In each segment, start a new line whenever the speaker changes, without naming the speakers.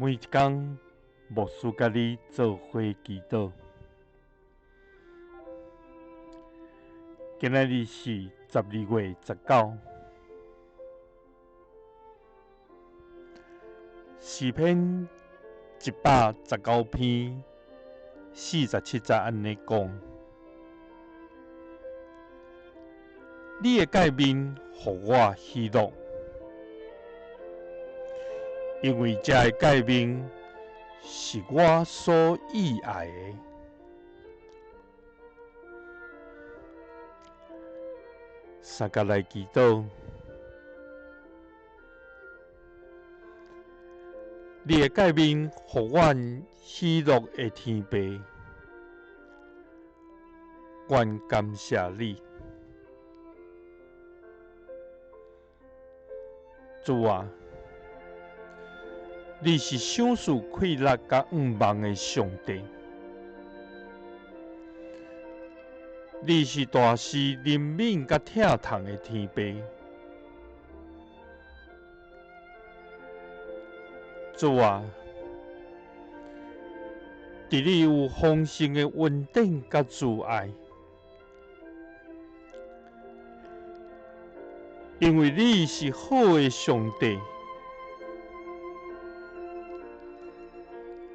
每一工，牧師佮你做伙祈禱。今仔日是12月19，詩篇119篇47節按呢講：你的誡命予我喜樂，因為這个誡命是我所喜愛的。三佮來祈禱，你的誡命予阮喜樂的天父，阮感謝你。主啊，你是賞賜快樂佮向望的上帝，你是大施憐憫佮疼痛的天父。主啊，佇你有豐盛的恩典佮慈愛，因為你是好的上帝，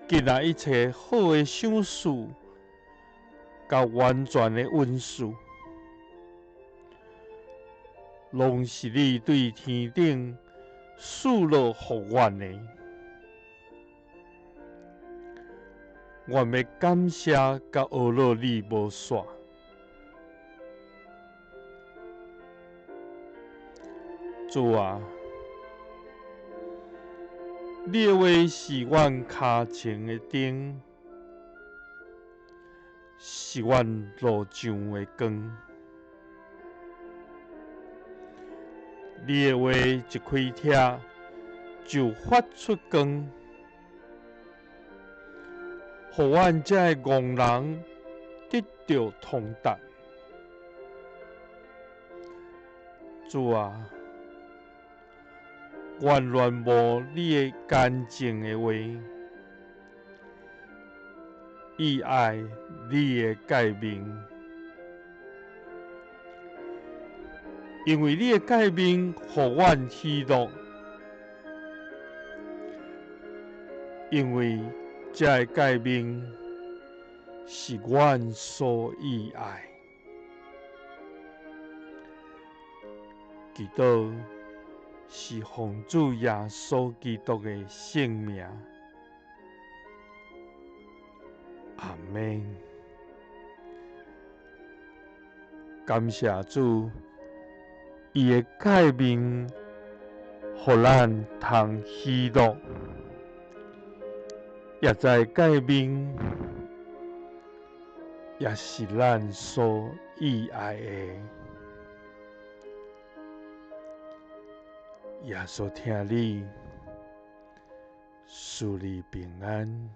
今仔一切好的賞賜佮完全的恩賜，攏是你對天頂賜落予阮的。阮欲感謝佮阿樂你無煞。主啊，你的話是阮跤前的燈，是阮路上的光。你的話一開聽，就發出光，予阮這个戇人得著通達。主啊，阮戀慕你的乾淨的話，喜愛你的誡命，因為你的誡命予阮喜樂，因為這个誡命是阮所喜愛。祈禱是奉主耶穌基督的聖名，阿們。感謝主，伊的誡命予咱通喜樂，也這个誡命也是咱所喜愛的。耶穌疼你，賜你平安。